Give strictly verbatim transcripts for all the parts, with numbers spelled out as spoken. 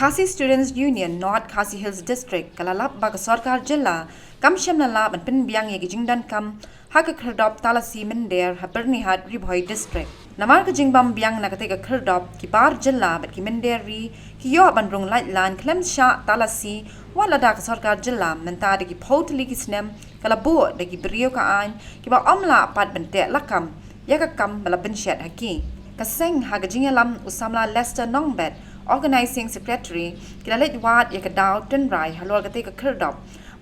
Khasi Students Union North Khasi Hills District ka la lap ba ka sorkar jylla kam shym la lah ban pynbiang ïa ki jingdonkam ha ka khyrdop Talasi Mynder ha Byrnihat, Ri Bhoi District. Namar ka jingbym biang na katei ka khyrdop, ki bar jylla bad ki mynder ri ki ïoh ban rung lait lan khlem shah Talasi, wat lada ka sorkar jylla mynta da ki phew tylli ki snem ka la buh da ki briew ka aiñ kiba ym lah pat ban teh lakam ïa ka kam ba la pynshet ha ki. Ka seng, ha ka jingïalam u samla Lester Nongbet, Organizing Secretary, ki la leit wad ïa ka daw tynrai halor katei ka khyrdop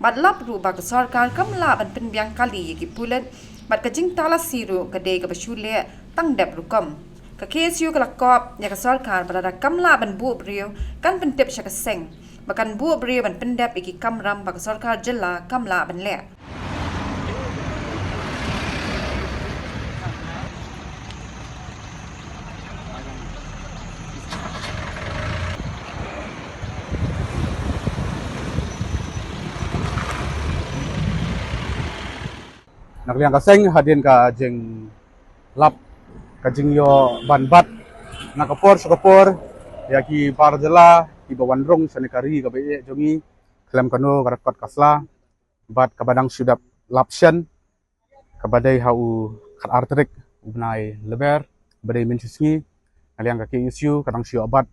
bad lap ruh ba ka sorkar kam lah ban pynbiang kali ïa ki pulit bad ka jingtalasi ruh ka dei kaba shu leh tang dep rukom. Ka K S U ka la kop ïa ka sorkar ba lada kam lah ban buh briew kan pyntip sha ka seng ba kan buh briew ban pyndep ïa ki kamram ba ka sorkar jylla kam lah ban leh. Na ka liang ka seng, hadien ka jinglap, ka jingïoh ban bat na ka por sha ka por ïa ki bar jylla kiba wan rung shane ka ri kaba ïeit jong ngi, khlem kano ka record ka sla, bad kaba dang shu dep lap shen, kaba dei ha u khatar tarik u bnai Lber, kaba dei mynta ka sngi. Na ka liang ka K S U ka dang shu ïoh bat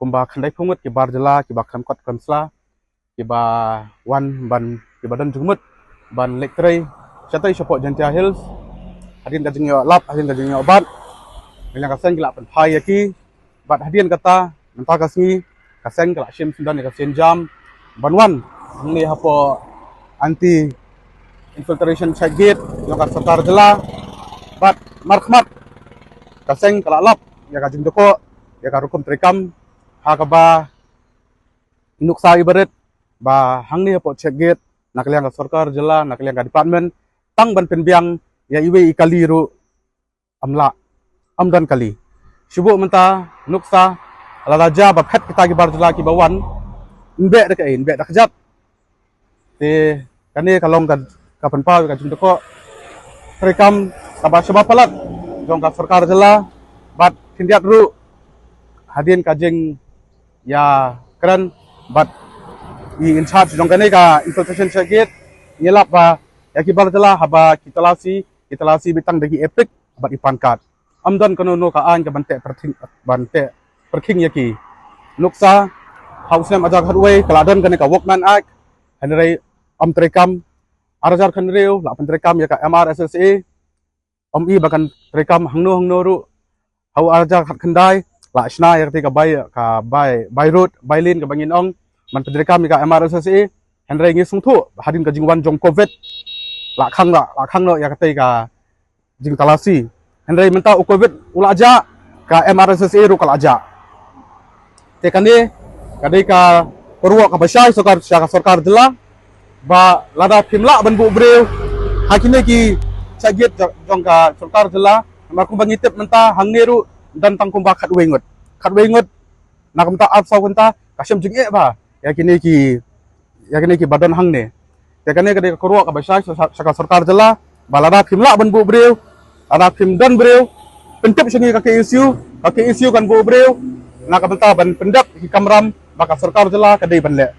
kumba khyndai phew ngut ki bar jylla kiba khlem kot khlem sla, kiba wan ban, kiba don jingmut ban leit trei shatei shapoh Jaintia Hills. Hadien ka jingïoh lap, hadien ka jingïoh bat, na ka liang ka seng ki la pynphai ïa ki. Bad hadien kata, mynta ka sngi, ka seng ka la shim syndon ïa ka sienjam ban wan hangne hapoh Anti Infiltration Check Gate jong ka sorkar jylla. Bad markhmat, ka seng ka la lap ïa ka jingdukok ïa ka rukom treikam ha kaba nuksa ibarit ba hangne hapoh check gate, na ka liang ka sorkar jylla, na ka liang ka department, tang ban pynbiang ïa iwei i kali ruh ym lah, ym don kali. Shu buh mynta nuksa, lada jia ba phet kita ki bar jylla kiba wan, ym beh da kaei, ym beh da kjat. Te kane ka long ka, ka pynpaw ka jingdukok treikam kaba shaba palat jong ka sorkar jylla, bad khyndiat ruh hadien ka jingïakren bad i in charge jong kane ka Infiltration Check Gate, ngi lap ba ïa ki bar jylla haba ki talasi, ki talasi beit tang da ki EPIC bad i PAN card. Ym don kano kano ka aiñ ka ban teh pyrkhing, ban teh pyrkhing ïa ki. Nuksa, ha u snem ar hajar khatwei ka la don kane ka Workmen Act, hynrei ym treikam. Ar hajar khathynriew la pyntreikam ïa ka M R S S A, ym i ba kan treikam hangno hangno ruh. Ha u ar hajar khatkhyndai la shna ïa kata ka bai, ka bai, bai road, bai lane kaba ngin ong, ban pyntreikam ïa ka M R S S A. Hynrei ngi sngewthuh hadien ka jingwan jong covid, la khang, la, la khang noh ïa kata ka jingtalasi. Hynrei mynta u covid u la jah, ka M R S S A ruh ka la jah. Te kane ka dei ka kyrwoh kaba shai sha ka sorkar jylla, ba lada phim lah ban buh briew ha kine ki check gate jong ka sorkar jylla, namar kumba ngi tip mynta hangne ruh don tang kumba khatwei ngut. Khatwei ngut na ka bynta arphew saw kynta ka shem jingeh bha ïa kine ki, ïa kine kiba don hangne. Te kane ka dei ka kyrwoh kaba shai sha, sha ka sorkar jylla, ba lada phim lah ban buh briew, lada phim don briew, pyntip sha ngi ka K S U, ka K S U kan buh briew na ka bynta ban pyndep ki kamram ba ka sorkar jylla ka dei ban leh.